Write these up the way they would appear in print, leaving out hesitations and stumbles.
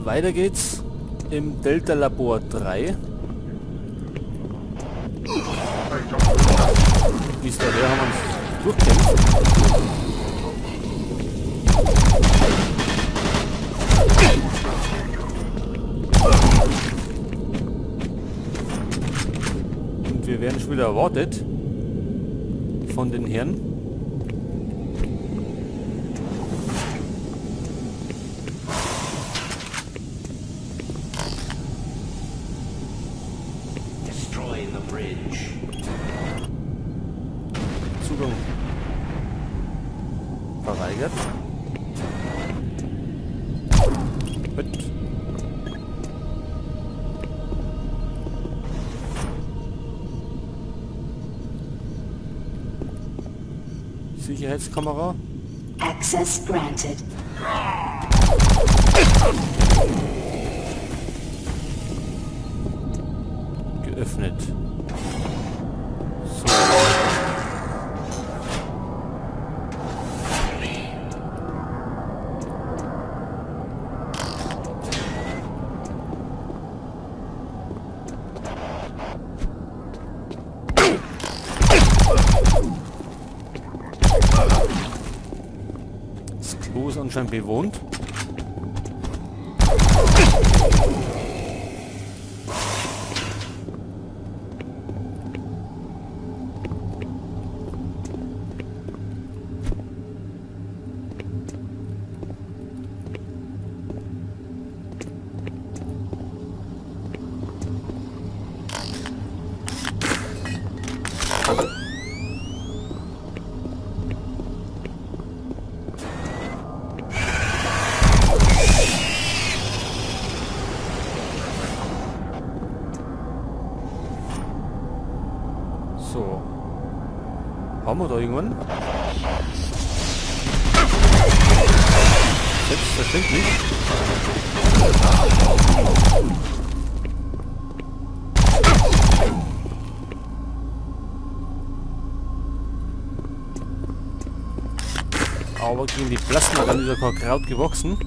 Weiter geht's im Delta Labor 3. Wie es da her haben wir uns durchkämpft. Und wir werden schon wieder erwartet von den Herren. Destroy the bridge. Zugang verweigert. Mit. Sicherheitskamera. Access granted. Geöffnet. So. Das Klo ist anscheinend bewohnt. So. Haben wir da irgendwann? Selbstverständlich. Aber gegen die Plasma-Gun ist ja kein Kraut gewachsen.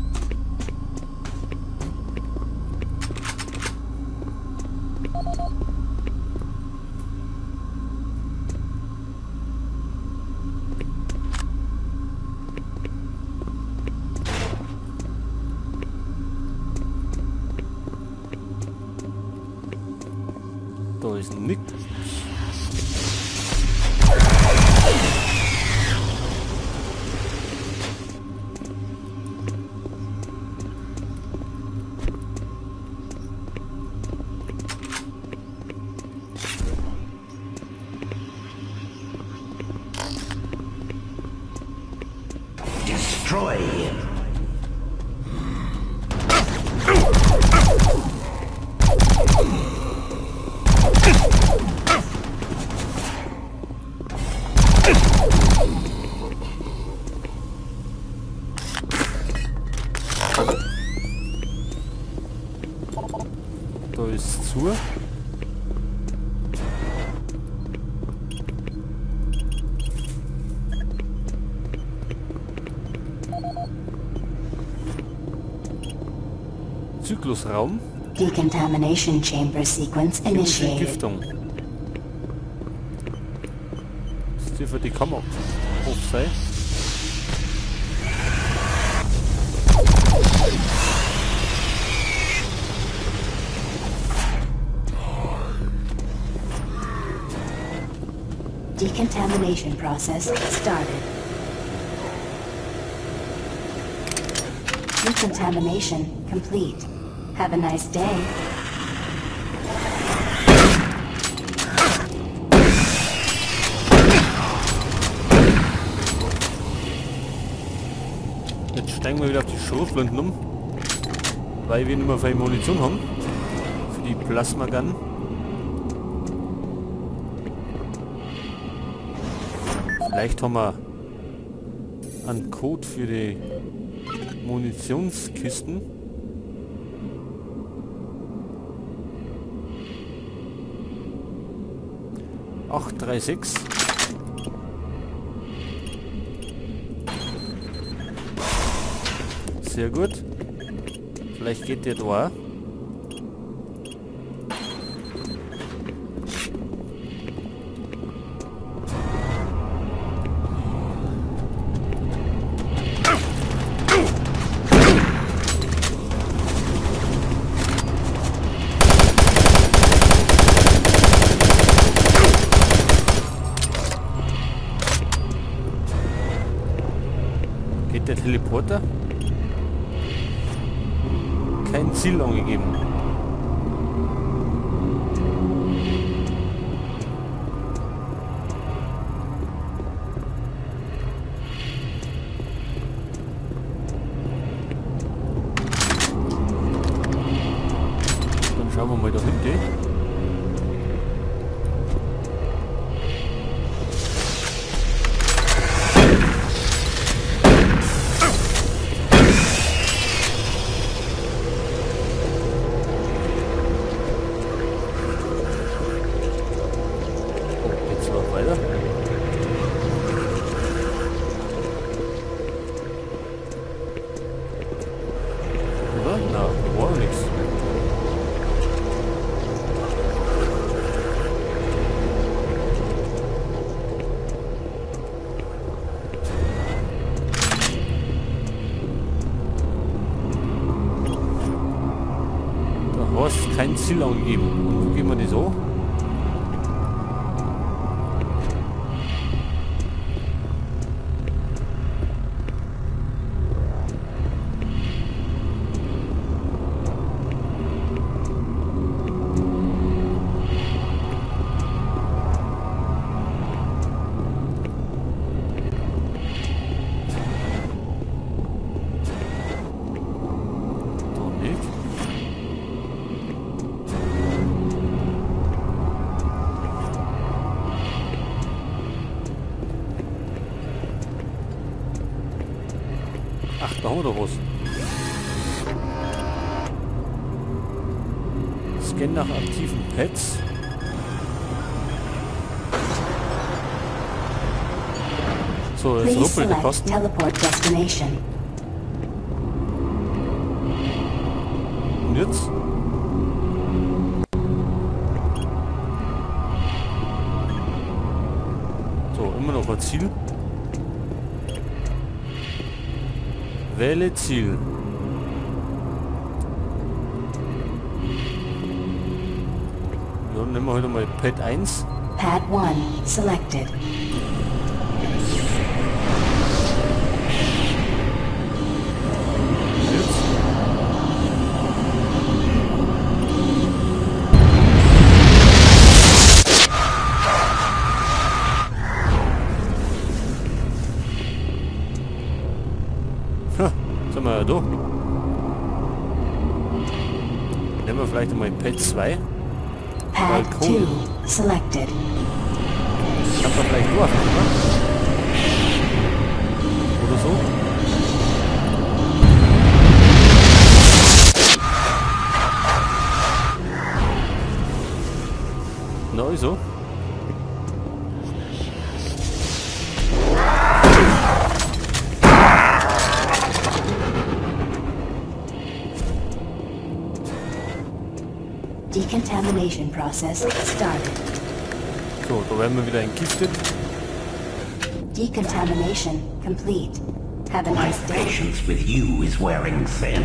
Da ist nichts. Destroy him. Da ist zu. Zyklusraum. Decontamination chamber sequence initiated. Entgiftung. Das dürfte die Kammer hoch sein. Decontamination process started. Decontamination complete. Have a nice day. Jetzt steigen wir wieder auf die Schrotflinten um, weil wir nicht mehr viel Munition haben für die Plasma Gun. Vielleicht haben wir einen Code für die Munitionskisten. 836. Sehr gut. Vielleicht geht der da auch. Geht der Teleporter? Kein Ziel angegeben. Dann schauen wir mal da hinten. Kein Ziel angegeben. Und wo gehen wir das an? Da nicht. Ach, da haben wir doch was. Scan nach aktiven Pads. So, jetzt ruppelt der Kasten. Und jetzt? So, immer noch ein Ziel. Wähle Ziel. Ja, nehmen wir heute mal Pad 1. Pad 1 selected. Jetzt. Ha, sind wir ja da. Nehmen wir vielleicht einmal Pad 2. Pad 2 selected. Kann man vielleicht nur oder? Oder so? Na also. Decontamination process started. So, da werden wir wieder entgiftet. Decontamination complete. Have a nice day. My patience with you is wearing thin.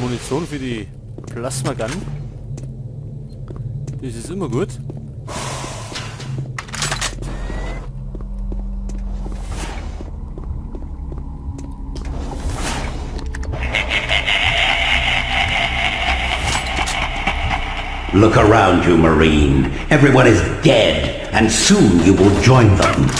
Munition für die Plasma Gun. Das ist immer gut. Look around you, Marine. Everyone is dead, and soon you will join them.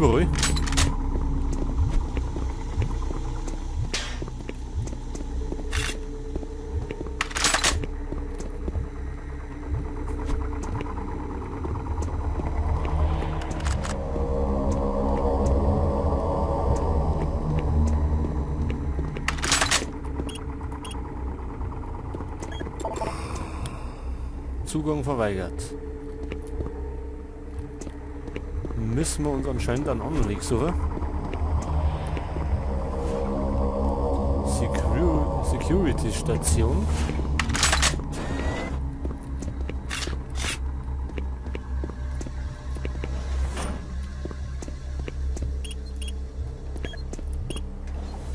überall. Zugang verweigert. Müssen wir uns anscheinend einen anderen Weg suchen. Security Station.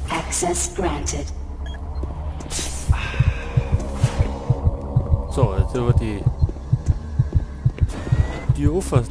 Access granted. So, jetzt wird die Tür offen.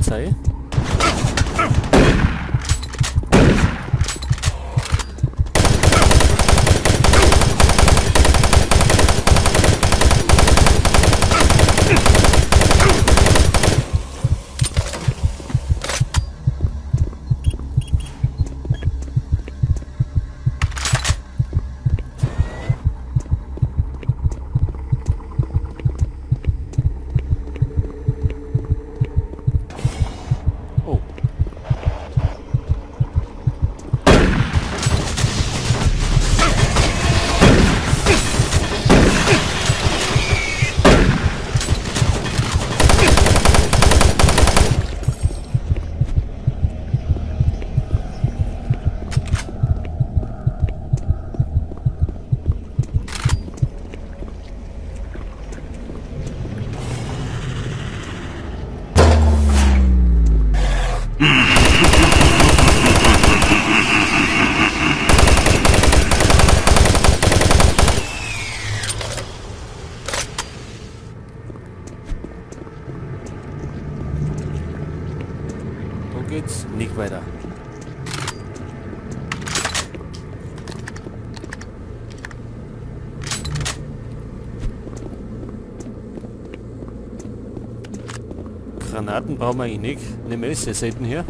Geht's nicht weiter. Granaten brauchen wir eigentlich nicht. Nehmen wir sehr selten hier.